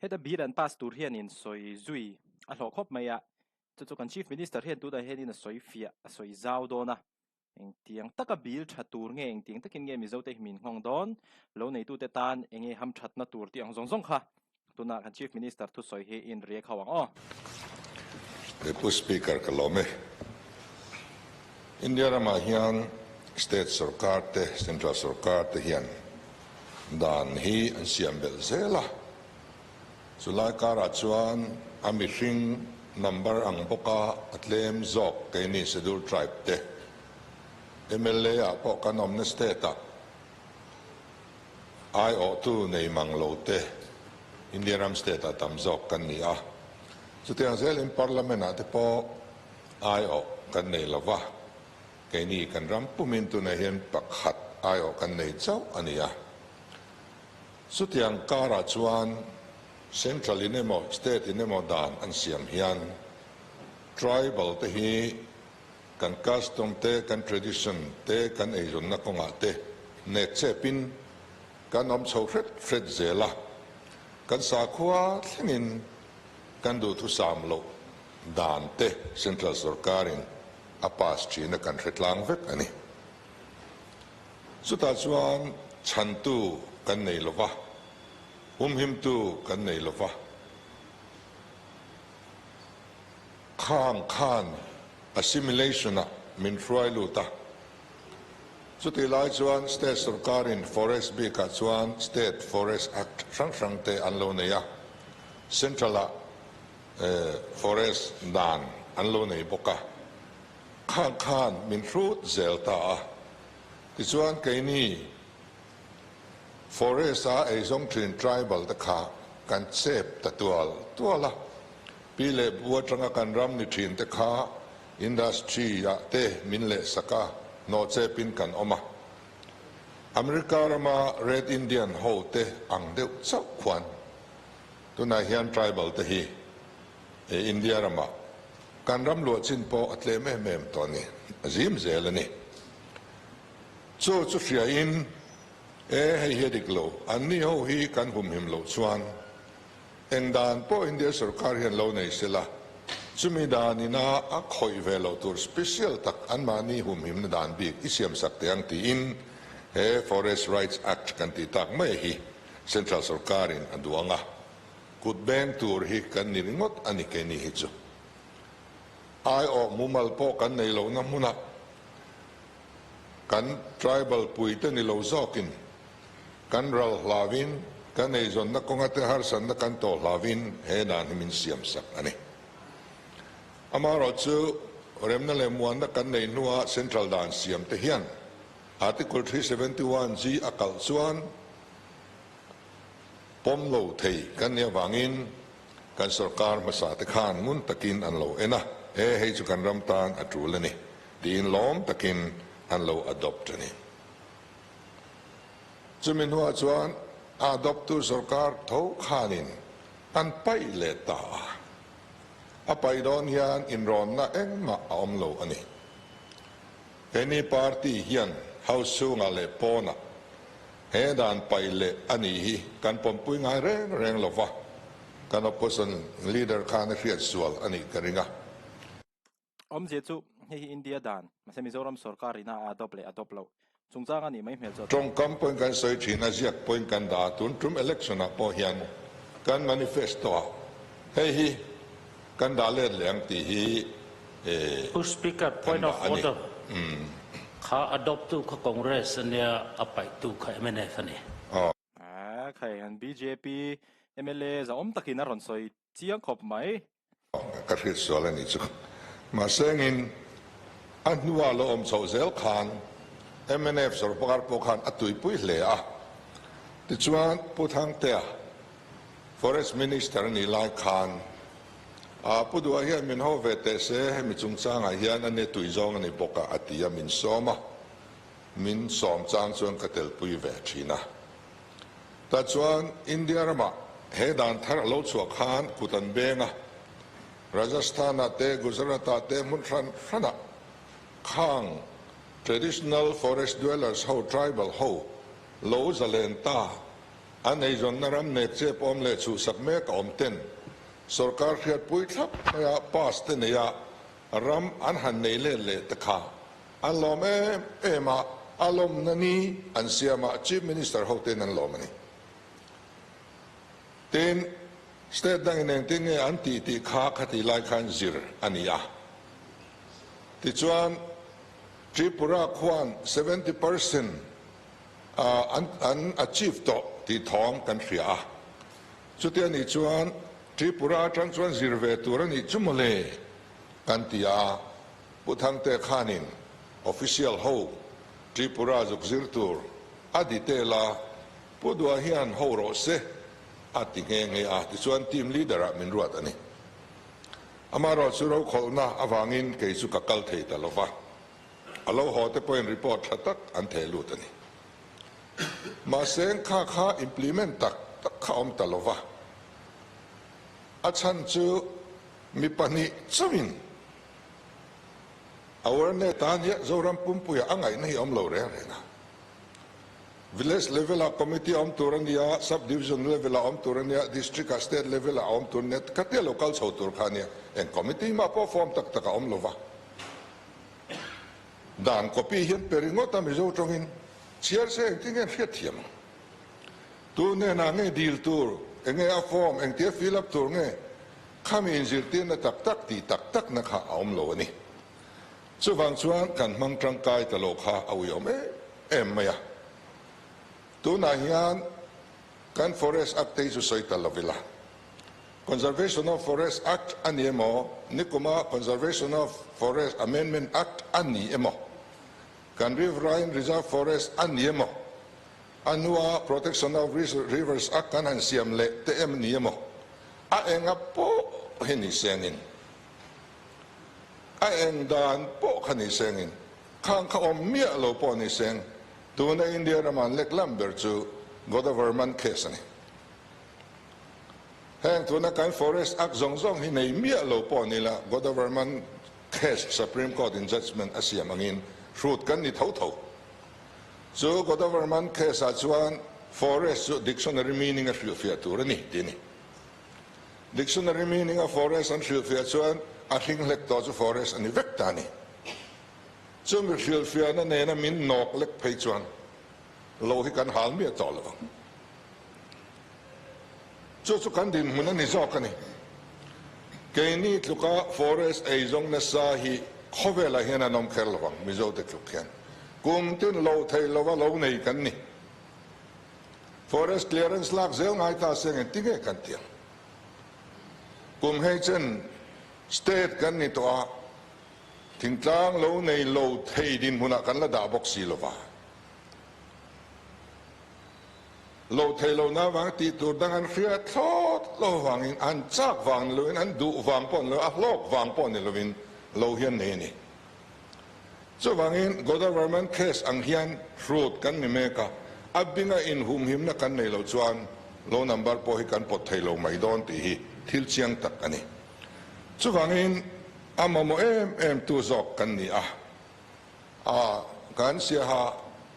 Heta bill an pass tur hianin sawi zui a hlawh khawp mai a, chu chu kan Chief Minister hian tunah hianin a sawi fiah, a sawi zau dawn a. Engtiang taka bill tha tur nge, engtiang takin nge Mizote hi min nghawng dawn, lo neitute tan enge hamthatna tur tih ang zawng zawng kha tunah kan Chief Minister thusawi hi in riak ho ang aw. Pu Speaker ka lawm e. India ramah hian State sorkar te, Central sorkar te hian dan hi an siam belh zel a, chulai karah chuan a mihring number ang bawka a tlem zawk keini Schedule Tribe te mla ah pawh kan awmna state ah aiawhtu nei mang lo te India ram state ah tam zawk kan ni a, chutiang zelin Parliament ah te pawh aiawh kan nei lova. Keini kan ram pumin tunah hian pakhat aiawh kan nei chauh a ni a. Chutiang karah chuan Central in emaw State in emaw dan an siam hian Tribal te hi kan custom te, kan tradition te, kan eizawnna kawngah te nek chepin kan awm chho hret hret zel a. Kan sakhua thlengin kan duhthusam loh dan te Central sorkarin a pass thin a kan hre tlang vek a ni. Chutah chuan chhantu kan nei lo va, humhimtu kan nei lo va, khang khan assimilation-ah min hruai lut a. Chutih lai chuan state sorkarin forest bikah chuan State Forest Act hrang hrang te an lo nei a, Central-ah Forest dan an lo nei bawk a, khang khan min hrut zel ta a. Tichuan keini Forest a eizawng thin tribal te kha kan chep ta tual tual a, pi leh bu atanga kan ram ni thin te kha industry ah te min leh sak a, hnawh chepin kan awm a. America rama Red Indian ho te ang deuh chauh khuan Tunah hian tribal te hi India ramah kan ram luah chin pawh a tlem em em tawh a ni, a zim zel a ni. Chu chu hriain e hei hi a dik lo, anni ho hi kan humhim loh chuan eng dan pawh India sorkar hian lo nei se la, chumi dan ina a khawih ve loh tur special tak anmahni humhimna dan bik i siamsak teh ang tiin he Forest Rights Act kan tih tak mai hi Central sorkarin a duang a, kut beng tur hi kan ni ringawt a ni keini hi chu. Aiawh mumal pawh kan nei lohna hmunah kan tribal puite ni lo zawkin kan ral hlauin kan eizawnna kawnga te harsatna kan tawh hlauin he dan hi min siamsak a ni. Amaherawhchu remna leh muanna kan neih hnua Central dan siam te hian Article 371 G a kalh chuan pawm lo thei kan nih avangin kan sorkar hmasa te khan ngun takin an lo en a, e hei chu kan ram tan a tul a ni tiin lawm takin an lo adopt a ni. Chumi hnuah chuan a adopt tu sorkar tho khanin an paih leh ta a, a paih dawn hian inrawnna engmah a awm lo a ni. Heni party hian House chhungah leh pawnah he dan paih leh a nih hi kan pawmpui ngai reng reng lo va, kan opposition leader khan a hriat sual a nih ka ring a. Awmzia chu hei hi India dan, mahse Mizoram sorkar ina a adopt leh adopt loh chungchang a nih mai hmel chu a Tawngkam pawhin kan sawi thin a, ziak pawhin kan dah a, tun tum election ah pawh hian kan manifesto ah hei hi kan dah let leh ang tih hi Pu Speaker, point of order. Kha adopt tu kha Congress a nia, a paih tu kha mnf a ni. A khai han bjp mla zahawm takin a rawn sawi chiang khawp mai. Ka hriat sual a nih chu. Mahse engin a hnua lo awm chhoh zel khan mnf sorkar pawh khan a tuipui hle a. Tichuan Pu Thangtea Forest Minister a nih lai khan A Pu Duha hian min ho ve teh se, hemi chungchangah hian a ne tui zawng a ni bawk a, a ti a, min sawm a, min sawm chang chuan ka telpui ve thin a. Tah chuan India ramah he dan thar a lo chhuah khan kut an beng a, Rajasthan-ah te, Gujarat-ah te hmun hran hranah khang traditional forest dwellers ho, tribal ho lo zalen ta. An eizawnna ram nek chep awm leh chhuhsak mek a awm ten sorkar hriatpui thlap maia pass te neia ram an han nei let leh te kha an lawm em em a, a lawmna ni an siam a, Chief Minister hoten an lawm a ni. Tin, state dangin engtin nge an tih tih kha khatih lai khan zir a ni a. Tichuan, Tripura khuan 70% an an achieve tawh tih thawm kan hria a. Chuti a nih chuan Tripura atang chuan zir ve tur a nih chu mawle kan ti a, Pu Thangte khanin official ho Tripura zuk zir tur a detail a, Pu Dua hian ho rawh se a ti nghe nghe a, tichuan team leader ah min ruat a ni. Amaherawhchu rokhawlhna avangin kei chu ka kal thei ta lova, a lo haw te pawhin report tha tak an theh lut a ni. Mahse kha kha implement tak tak kha awm ta lova, a chhan chu mi pahnih chauhin awareness tan hian Zoram pumpuia a ngaihna hi a awm lo reng reng a. Village level ah committee a awm tur a nia, sub division level ah a awm tur a nia, district ah state level ah a awm tur a nia, khatia lo kal chho tur kha a nia. Eng committee mah pawh form tak tak a awm lo va. Dan copy hian pe ringawt a Mizo tawngin chhiar se engtin nge an hriat thiam ang? Tu hnenah nge dil tur, enge a form, engtia fill up tur nge? Khami inzirtirna tak tak tih tak takna kha a awm lo a ni. Chuvang chuan kan hmang tangkai ta lo kha a uiawm em em mai a. Tunah hian kan Forest Act te hi chu sawi ta lo ila. Conservation of Forest Act a ni emaw, nikuma Conservation of Forest Amendment Act a ni emaw, kan Riverine Reserve Forest a ni emaw, a hnua Protection of Rivers Act kan han siam leh te em ni emaw, a enga pawh hi ni sengin, a eng dan pawh kha ni sengin, khang kha awm miah lo pawh ni seng, tuna India rama an lek lam ber chu Godavarman case a ni. Heng tuna kan Forest Act zawng zawng hi nei miah lo pawh ni la, Godavarman case Supreme Court in judgement a siam angin hrut kan ni tho tho. Chu Godavarman case ah chuan forest chu dictionary meaning a hrilhfiah tur a ni tih a ni. Dictionary meaning a forest an hrilhfiah chuan a hring hlek tawh chu forest a ni vek ta a ni. Chumi hrilhfiahna nena min nawk lek phei chuan lo hi kan hal miah tawh lo ang. Chu chu kan dinhmun a ni zawk a ni. Keini tluka forest eizawng nasa hi khawvelah hian an awm kher lovang, Mizote tluk hian. Kum tin lo thei lova lo nei kan ni. Forest clearance lak zel ngai ta se engtin nge kan ti ang? Kum hei chen state kan ni tawh a, thingtlang lo nei lo thei dinhmunah kan la dah bawk si lova. Lo thei lo na vang tih tur dang an hriat thlawt lo vangin an chak vang ni loin an duh vang pawh ni lo, a hlawk vang pawh ni loin lo hian nei a ni. Chuvangin Godavarman case ang hian hrut kan ni mek a, a binga inhumhimna kan nei loh chuan lo number pawh hi kan pawt thei lo mai dawn tih hi thil chiang tak a ni. Chuvangin a mamawh em em tu zawk kan ni a. A kan siaha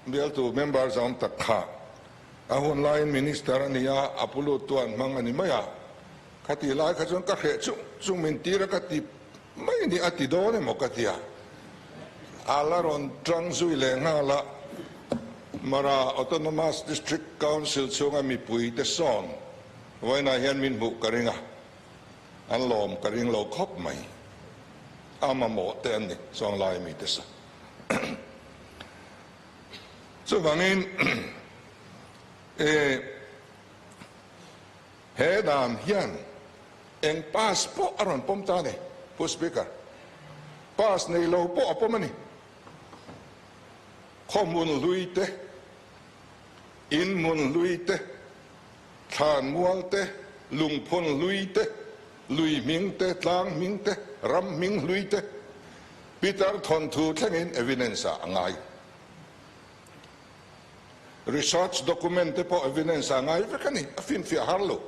bialtu member zawm tak kha a hun laiin minister a ni a, a pu lut tuan hmang a ni mai a. Khatih lai kha chuan ka hreh chung chung min tir a ka ti mai ni a ti dawn emaw ka ti a. A la rawn tang zui leh nghal a, Mara Autonomous District Council chhunga mipui te sawn vawiinah hian min hmuh ka ring a, An lawm ka ring lo khawp mai. A mamawh te an ni chuang lai mi te sa. Chuvangin e he dan hian eng pass pawh a rawn pawm ta a ni, Pu Speaker. Pass nei lo pawh a pawm a ni. Khawhmun hlui te, inhmun hlui te, Thlan mual te, lungphun hlui te, lui hming te, tlang hming te, ram hming hlui te, Peter thawnthu thlengin evidence ah a ngai. Research document te pawh evidence ah a ngai vek a ni, a finfiah har lo.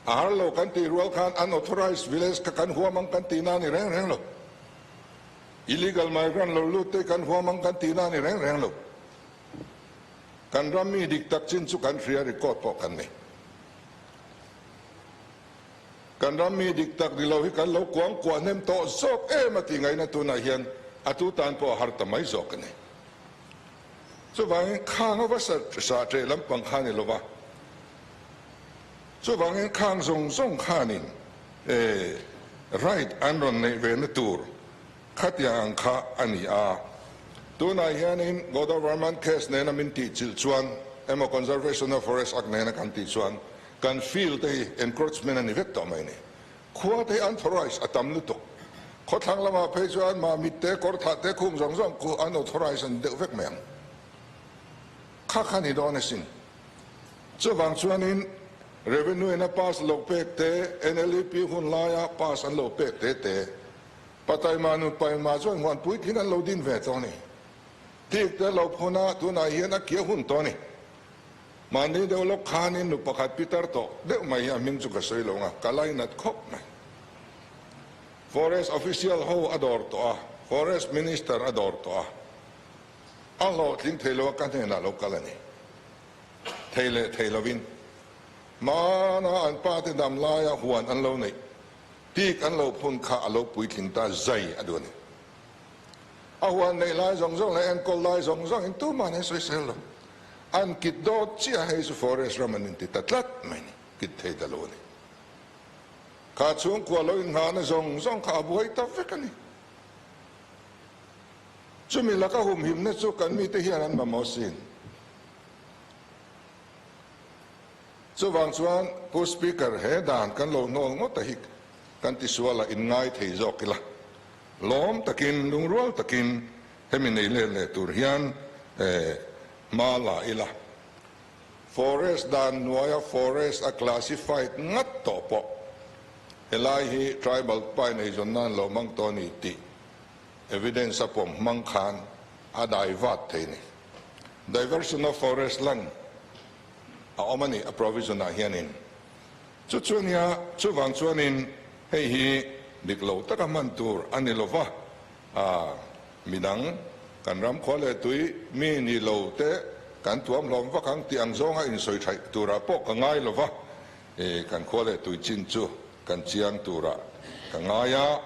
A har lo kan tih rual khan unauthorized village kha kan huam ang kan tihna a ni reng reng lo. Illegal migrant lo lut te kan huam ang kan tihna a ni reng reng lo. Kan ram mi dik tak chin chu kan hria record pawh kan nei. Kan ram mi dik tak ni lo hi kan lo kuang kuah hnem tawh zawk em a tih ngaihna tunah hian a tu tan pawh a har ta mai zawk a ni. Chuvangin khang a va sa ṭeh lampang kha a ni lo va. Chuvangin khang zawng zawng khanin right an rawn neih ve na tur khatiang ang kha a ni a. Tunah hianin Godavarman case nena min tih chilh chuan emaw Conservation of Forest Act nena kan tih chuan kan field te hi encroachment a ni vek tawh mai a ni. Khua te hi unauthorized a tam lutuk. Khawthlang lamah phei chuan Mamit te, Kawrthah te, Khum zawng zawng khu unauthorized a ni deuh vek mai ang. Kha kha ni dawn asin. Chuvang chuanin Revenue in a pass lo pek te, NLEP hun laia pass an lo pek te te, Pataima nun paima chuan huan puitling an lo din ve tawh a ni. Tik te lo phun a, tunah hian a kia hun tawh a ni. Mahni deuh lawk khanin nu pakhat pitar tawh deuh mai hi a hming chu ka sawi lo nga, ka lainat khawp mai. Forest official ho a dawr tawh a, Forest Minister a dawr tawh a, a hlawhtling thei lo a ka hnenah lo kal a ni. Thei leh thei lovin hmana an pa te dam laia huan an lo neih tik an lo phun kha a lo puitling ta zai a duh a ni. A huan neih lai zawng zawng leh enkawl lai zawng zawng in tuman an sawisel lo. An kit dawt chiah hei chu forest ram an inti ta tlat mai ni, kit thei ta lo a ni. Kha chhungkua lo inghahna zawng zawng kha a buai ta vek a ni. Chumi laka humhimna chu kan mite hian an mamawh sin. Chuvang chuan Pu Speaker he dan kan lo hnawl ngawt a hi kan tisual a inngai thei zawk ila. Lawm takin, lungrual takin hemi nei let leh tur hian hma la ila. Forest dan hnuaia forest a classified ngat tawh pawh helai hi tribal pain eizawn nan lo hmang tawh a ni tih Evidence a pawm hmang khan a dai vat thei ni. Diversion of forest land a awm a ni a provision ah hianin. Chu chu ania, chuvang chuanin hei hi dik lo taka hman tur a ni lova, a midang kan ram khua leh tui mi ni lo te kan tuam hlawm vak ang tih ang zawnga insawi thaih turah pawh ka ngai lova, kan khua leh tui chin chu kan chiang turah ka ngai a.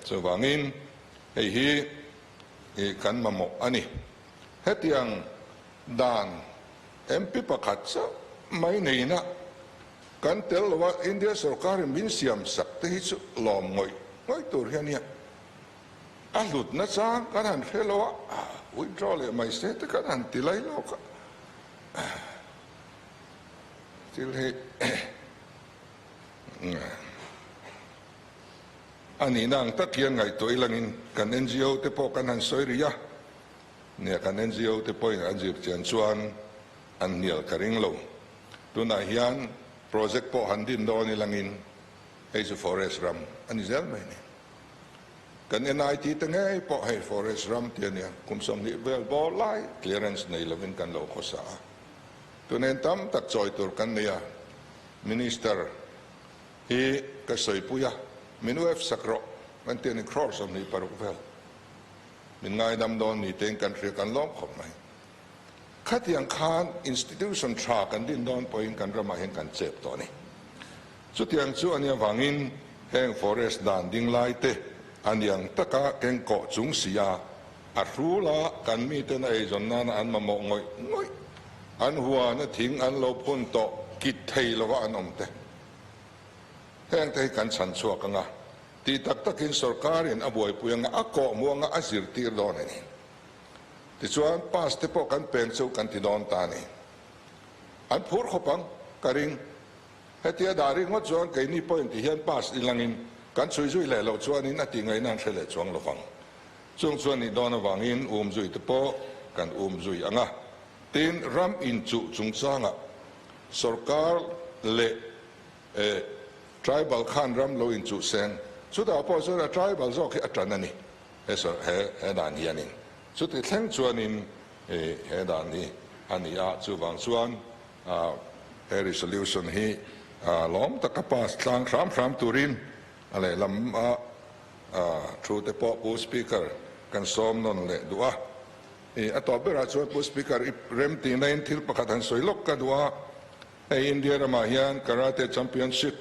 Chuvangin hei hi kan mamawh a ni. Hetiang dan MP pakhat chauh mai neina kan tel lo a, India sorkarin min siam sak te hi chu lawm ngawih ngawih tur hi a nia. A hlutna chang kan han hre lo a, withdraw leh mai se te kan han ti lai lawk a. Thil hi A nihna ang tak hian ngaihtuah ilangin kan ngo te pawh kan han sawi rih a, nia kan ngo te pawhin an zir chian chuan an hnial ka ring lo. Tunah hian project pawh han din dawn ilangin hei chu forest ram a ni zel mai a ni. Kan NIT te ngei pawh hei forest ram ti a nia, kum 20 vel bawr lai clearance nei lovin kan lo khawsa a. Tunen tam tak chawi tur kan nei a, Minister Hi ka sawipui a, min uef sak rawh, kan ti a ni crore 26 vel. Min ngaidam dawn ni tein kan hria kan lawm khawp mai. Khatiang khan institution tha kan din dawn pawhin kan ramah hian kan chep tawh a ni. Chutiang chu a nih avangin heng forest dan ding lai te a niang taka kengkawh chung si a, a hrul a kan miten a eizawn nana an mamawh ngawih ngawih, an huana thing an lo phun tawh kit thei lova an awm te. Heng te hi kan chhan chhuak anga, tih tak takin sorkarin a buaipui anga a kawhhmuh anga a zirtir dawn a ni. Tichuan pass te pawh kan peng chu kan ti dawn ta a ni. An phur khawp ang, ka ring. Hetia dah ringawt chuan keini pawhin ti hian pass ilangin kan chhui zui leh loh chuanin a tih ngaihna an hre leh chuang lovang. Chung chuan nih dawn avangin um zui te pawh kan um zui anga. Tin, ram inchuh chungchangah sorkar leh tribal khan ram lo inchuh seng, chutah pawh chuan a tribal zawk hi a tan a ni he he he dan hianin. Chuti thleng chuanin he dan hi a ni a, chuvang chuan he resolution hi lawm taka pass tlang hram hram turin a lehlam a thu te pawh Pu Speaker kan sawm nawn leh duh a. I a tawp berah chuan Pu Speaker i rem tihna in thil pakhat han sawi lawk ka duh a, hei India ramah hian Karate Championship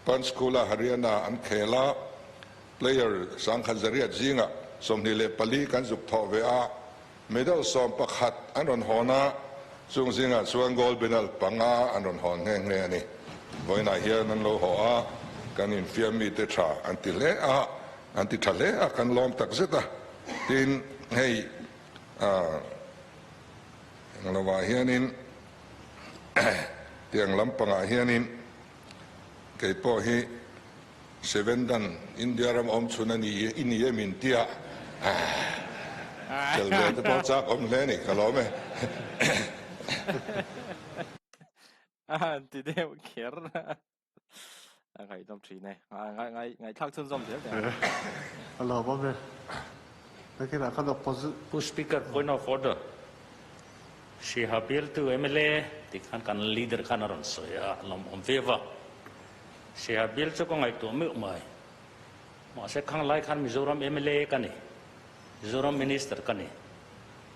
Panchkula Haryana an khel a, player sangkhat zariat zingah 24 kan zuk thawh ve a, medal 11 an rawn hawn a, chung zingah chuan gold medal panga an rawn hawn nghe nghe a ni. Vawiinah hian an lo haw a, kan infiam mite tha an ti hle a, an ti tha hle a, kan lawm tak zet a. Tin, hei eng lovah hianin tiang lampangah hianin kei pawh hi Sevendan India ram awm chhun a ni i ni em in tia tel ve te pawh chak awm hle a ni, ka lawm e. A han ti deuh kher. A ngaihnawm thin e. Ngai ngai ngaihthlak chhunzawm zel teh ang. A lawmawm e. Nakinah khan opposi. Pu Speaker, point of order. Hriha bialtu mla tih khan kan leader khan a rawn sawi a, a lawmawm viau a. Hriha bial chu ka ngaihtuah meuh mai. Mahse khang lai khan Mizoram mla ka ni, Mizoram Minister ka ni.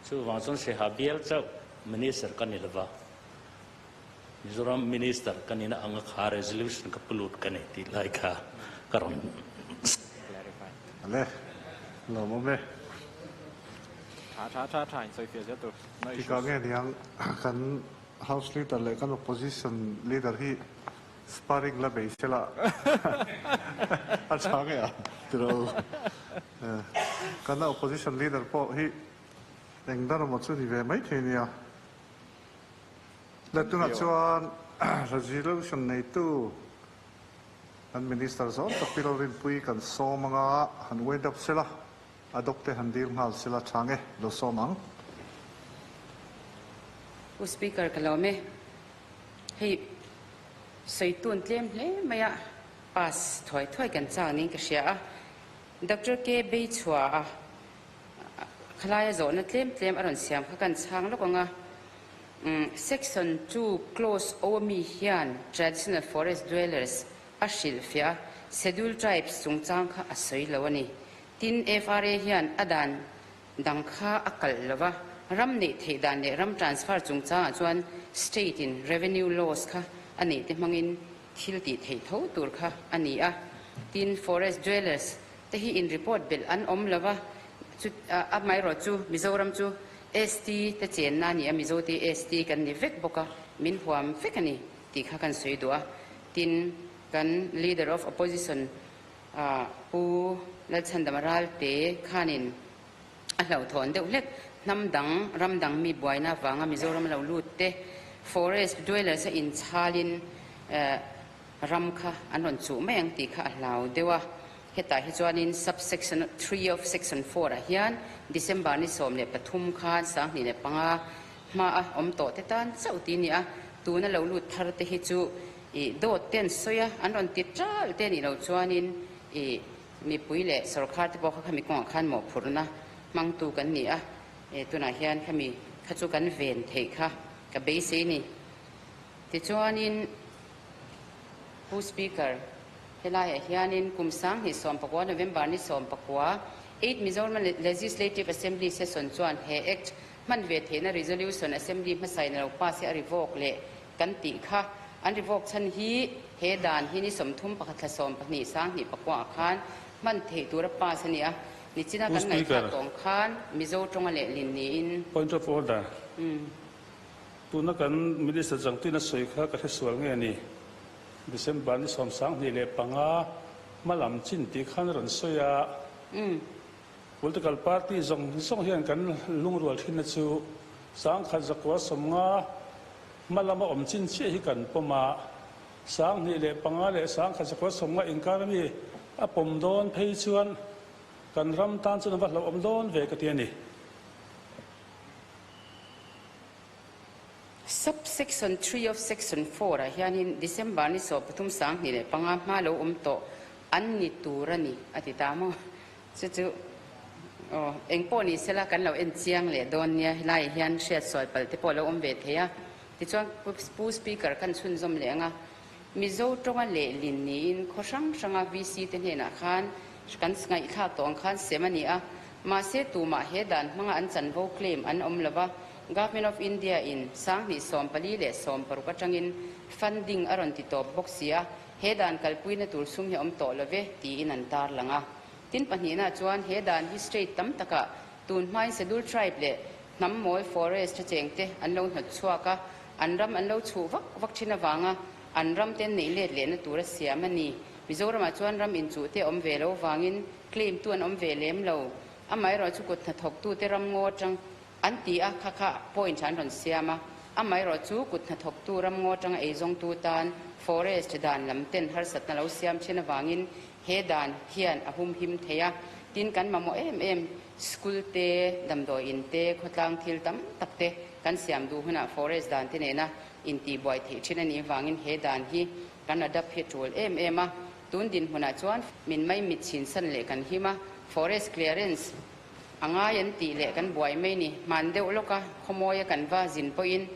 Chuvang chuan Hriha bial chauh Minister ka ni lova. Mizoram Minister ka nihna anga kha resolution ka pu lut ka ni tih lai kha ka rawn clarify. Ale, lawmawm e. Tha tha tha tha in sawi fiah zel tur. No issues. Tikah nge niang kan House Leader leh kan Opposition Leader hi sparring la bei sela a tha nge ang tilo. Kan Opposition Leader pawh hi eng dar emaw chu ni ve maithei nia. Le tunah chuan resolution neitu kan Minister zawn tak Pi Lalrinpuii kan sawm anga han wind up sela, adopt te han dil nghal sela tha nge lo sawm ang. Pu Speaker ka lawm e. Hei sawi tun tlem hle mai a, pass thuai thuai kan chak niin ka hria a. Doctor K Beichhua a Khalaia zawhna tlem tlem a rawn siam kha kan chhang lawk ang a. Section 2 clause O mi hian traditional forest dwellers a hrilhfiah a, schedule tribes chungchang kha a sawi lo a ni. Tin, FRA hian a dan dang kha a kalh lo va, ram neih theih dan leh ram transfer chungchangah chuan state in revenue laws kha a neih te hmangin thil tih theih tho tur kha a ni a. Tin, forest dwellers te hi in report belh an awm lo va, chu amaherawh chu Mizoram chu ST te chenna a ni a, Mizo te ST kan ni vek bawk a, min huam vek a ni tih kha kan sawi duh a. Tin, kan Leader of Opposition Pu Lalchhandama Ralte khanin a hlauhthawn deuh hlek, hnam dang, ram dang mi buaina avanga Mizoram lo lut te forest dwellers a inchhalin ram kha an rawn chuh mai ang tih kha a hlau deuh a. Hetah hi chuanin sub-section 3 of section 4 ah hian December ni 13 khan 2005 hma a awm tawh te tan chauh ti nia, tuna lo lut thar te hi chu ih dawt te an sawi a, an rawn ti ṭal te nih loh chuanin ih mipui leh sawrkhar te pawh kha khami kawngah khan mawhphurhna hmangtu kan ni a, tunah hian khami kha chu kan ven theih kha ka beisei ni. Tichuanin Pu Speaker, helaiah hianin kum 2019 November ni 19, Eight Mizoram Legislative Assembly Session chuan he Act hman ve theihna Resolution Assembly hmasain a lo pass hi a revoke leh kan tih kha. An revoke chhan hi he dan hi ni 31 thla 12 2009 ah khan hman theih tura pass a ni a, nichina Pu kan Speaker. ngaihthla tawng khan Mizo tawnga lehlin niin. Point of order. Tuna kan Minister Changtuin a sawi kha ka hresual nge ni? December ni 25 hma lam chin tih khan a rawn sawi a. Political party zawng zawng hian kan lungrual thinna chu 1990 hma lama awm chin chiah hi kan pawm a. 2005 leh 1990 inkar ami a pawm dawn phei chuan kan ram tan chuan a va hlauhawm dawn ve ka ti a ni. Sub-section 3 of section 4 ah hianin December ni 13 2005 hma lo awm tawh an ni tur a ni a ti ta maw? Chu chu aw eng pawh ni sela kan lo en chiang leh dawn nia helaiah hian hriat sawi palh te pawh a lo awm ve thei a. Tichuan Pu Speaker khan chhunzawm leh ang a, Mizo tawnga lehlin niin khaw hrang hranga VC te hnenah khan kan ngaihthlak tawh ang khan sem a ni a. Mahse tumah he dan hmanga an chanvo claim an awm lova, Government of India in 2014 atangin funding a rawn ti tawp bawk si a, he dan kalpuina tur sum hi a awm tawh love tiin an tarlang a. Tin pahnihna chuan he dan hi state tam takah tun hmain Scheduled Tribe leh hnam mawl forest a chengte an lo hnawt chhuak a, an ram an lo chhuh vak vak thin avanga an ram te an neih let lehna tur a siam a ni. Mizoramah chuan ram inchuh te awm ve lo vangin claim tu an awm ve lem lo. Amaherawhchu kut hnathawktute ram ngaw atang an ti a, kha kha point an rawn siam a. Amaherawhchu kut hnathawktu ram ngaw atanga eizawngtu tan forest dan lam ten harsatna lo siam thin avangin he dan hian a humhim thei a. Tin, kan mamawh em em school te, damdawi in te, khawtlang thil tam tak te kan siam duh hunah forest dan te nena intihbuai theih thin a nih avangin he dan hi kan adapt hi a tul em em a. Tun dinhmunah chuan min mai mit chhin san leh kan him a, forest clearance a ngai an tih leh kan buai mai ni. Hman deuh lawka khawmawia kan va zin pawhin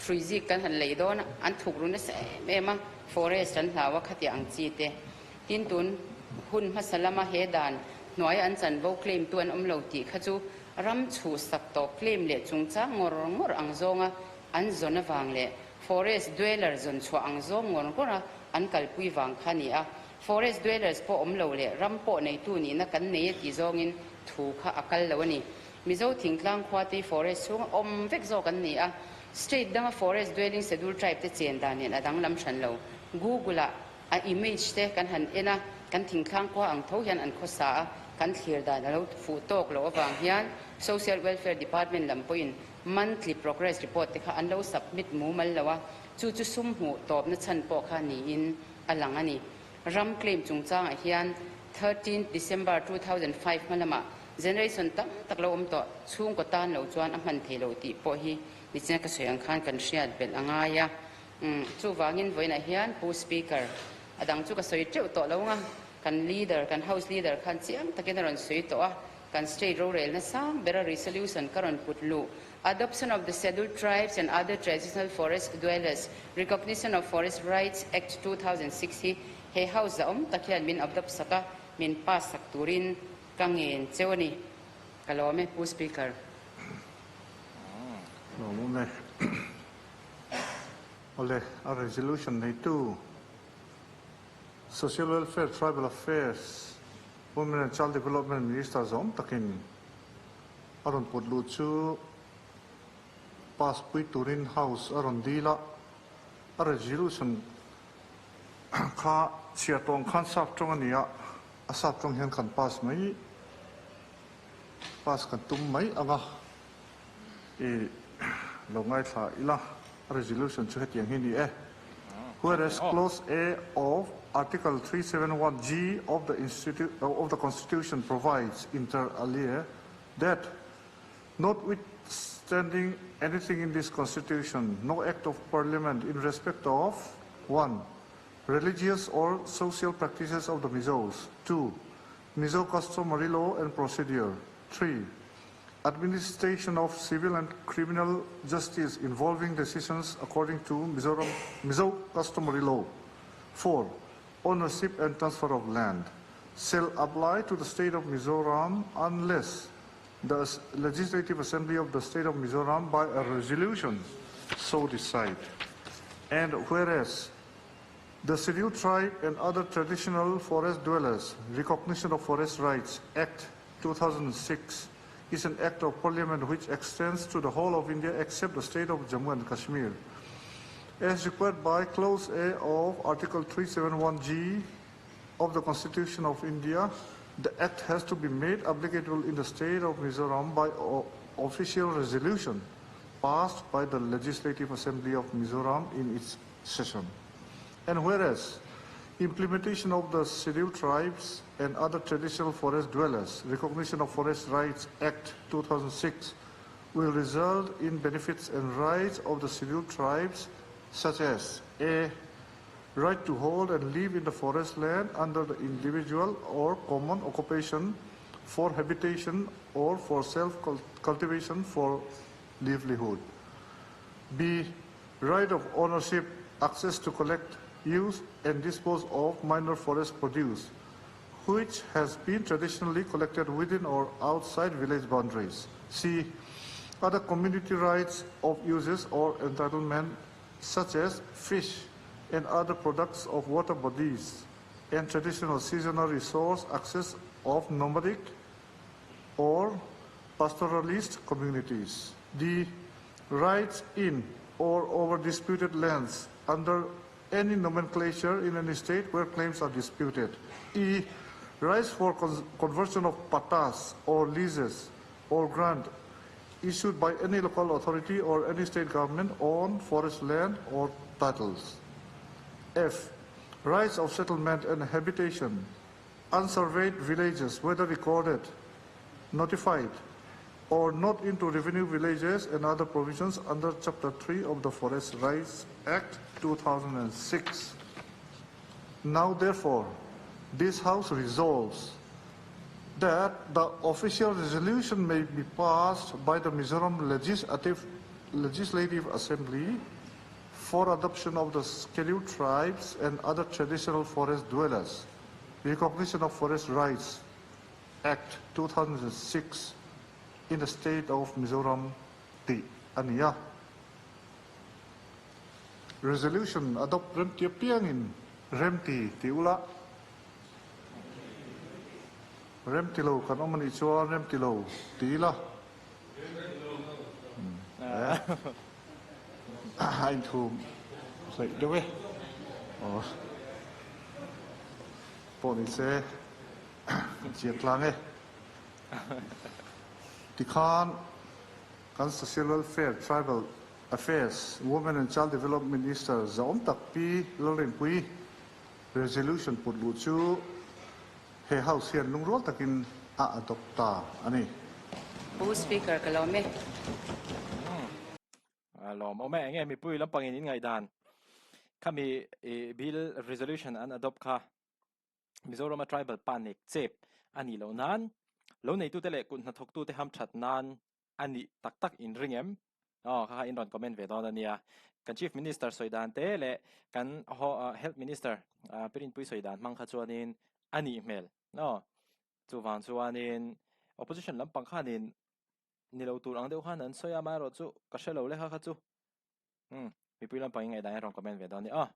hrui zik kan han lei dawn a, an thuk ru nasa em em a, forest an hlau a khatiah ang chi te. Tin tun hun hmasa lama he dan hnuaia an chanvo claim tu an awm lo tih kha chu ram chhuhsak tawh claim leh chungchang ngawr ngawr ang zawnga an zawn avang leh forest dweller zawn chhuah ang zawng ngawr ngawr a an kalpui vang kha a ni a. Forest dwellers pawh awm lo leh ram pawh neitu nihna kan nei e tih zawngin thu kha a kal lo a ni. Mizo thingtlang khua te hi forest chhunga awm vek zawk an ni a. State danga forest dwelling schedule tribe te chen dan nen a danglam hran lo. Google ah a image te kan han en a, kan thingtlang khua ang tho hian an khawsa a, kan thlir dan a lo fuh tawk loh avang hian Social Welfare Department lam pawhin monthly progress report te kha an lo submit mumal lo a, chu chu sum hmuh tawpna chhan pawh kha niin a lang a ni. Ram claim chungchangah hian 13th December 2005 hma lamah generation tam tak lo awm tawh chhungkaw tan lo chuan a hman thei lo tih pawh hi nichina ka sawi ang khan kan hriat belh a ngai a. Chuvangin vawiinah hian Pu Speaker, a dang chu ka sawi teuh tawh lo nga, kan leader, kan House leader khan chiang takin a rawn sawi tawh a, kan state rorelna sang bera resolution ka rawn put luh, Adoption of the Scheduled Tribes and Other Traditional Forest Dwellers, Recognition of Forest Rights, Act 2006 hi he House zahawm tak hian min adopt sak a, min pass sak turin ka ngen cheu a ni. Ka lawm e, Pu Speaker. Lawm awm e. Awle, a resolution neitu Social Welfare, Tribal Affairs, Women and Child Development Minister zawm takin a rawn put luh chu pass pui turin House a rawn dil a, a resolution kha chhiar tawh ang khan sap tawng a ni a, a sap tawng hian kan pass mai, pass kan tum mai ang a, i lo ngaithla ila, a resolution chu hetiang hi ni e. Whereas Clause A of Article 371G of the Institute of the Constitution provides inter alia that notwithstanding anything in this Constitution, no act of Parliament in respect of 1. Religious or social practices of the Mizos, 2. Mizo customary law and procedure, 3. Administration of civil and criminal justice involving decisions according to Mizoram, Mizo customary law. 4. Ownership and transfer of land shall apply to the state of Mizoram unless the Legislative Assembly of the state of Mizoram by a resolution so decide. And whereas the Scheduled Tribe and other traditional forest dwellers Recognition of Forest Rights Act 2006 is an act of parliament which extends to the whole of India except the state of Jammu and Kashmir. As required by Clause A of Article 371G of the Constitution of India, the act has to be made applicable in the state of Mizoram by official resolution passed by the Legislative Assembly of Mizoram in its session. And whereas implementation of the Scheduled Tribes and other traditional forest dwellers Recognition of Forest Rights Act 2006 will result in benefits and rights of the scheduled tribes such as A. Right to hold and live in the forest land under the individual or common occupation for habitation or for self-cultivation for livelihood. B. Right of ownership, access to collect, use and dispose of minor forest produce, which has been traditionally collected within or outside village boundaries. C. Other community rights of uses or entitlement such as fish and other products of water bodies and traditional seasonal resource access of nomadic or pastoralist communities. D. Rights in or over disputed lands under any nomenclature in any state where claims are disputed. E. Rights for conversion of pattas or leases or grant issued by any local authority or any state government on forest land or titles. F. Rights of settlement and habitation, unsurveyed villages, whether recorded, notified, or not into revenue villages and other provisions under Chapter 3 of the Forest Rights Act 2006. Now, therefore, this House resolves that the official resolution may be passed by the Mizoram Legislative, Legislative Assembly for adoption of the scheduled tribes and other traditional forest dwellers, Recognition of Forest Rights Act 2006 in the state of Mizoram tih a ni a. Resolution adopt remti apiangin remti ti ula. Remti lo kan awm a nih chuan remti lo ti ila. A inthum hleih deuh e. Aw. Pawh ni se chian tlang e. Tikhan kan Social Welfare, Tribal Affairs, Women and Child Development Minister zahawm tak Pi Lalrinpuii resolution put luh chu he House hian lungrual takin a adopt ta a ni. Pu Speaker ka lawm e. Lawm awm e, enge mipui lampangin in ngaihdan khami bill resolution an adopt kha. Mizorama tribal pa nek chep a nih loh nan lo neitute leh kut hnathawktute hamthat nan a nih tak tak in ring em? Aw kha kha in rawn comment ve dawn a nia. Kan Chief Minister sawi dan te leh kan Health Minister Pirinpui sawi dan hmang kha chuanin a nih hmel. Aw chuvang chuanin opposition lampang khanin ni lo tur ang deuh khan an sawi a, amaherawhchu ka hre lo le kha kha chu. Umm mipui lampang in ngaihdan in rawn comment ve dawn a ni. Aw.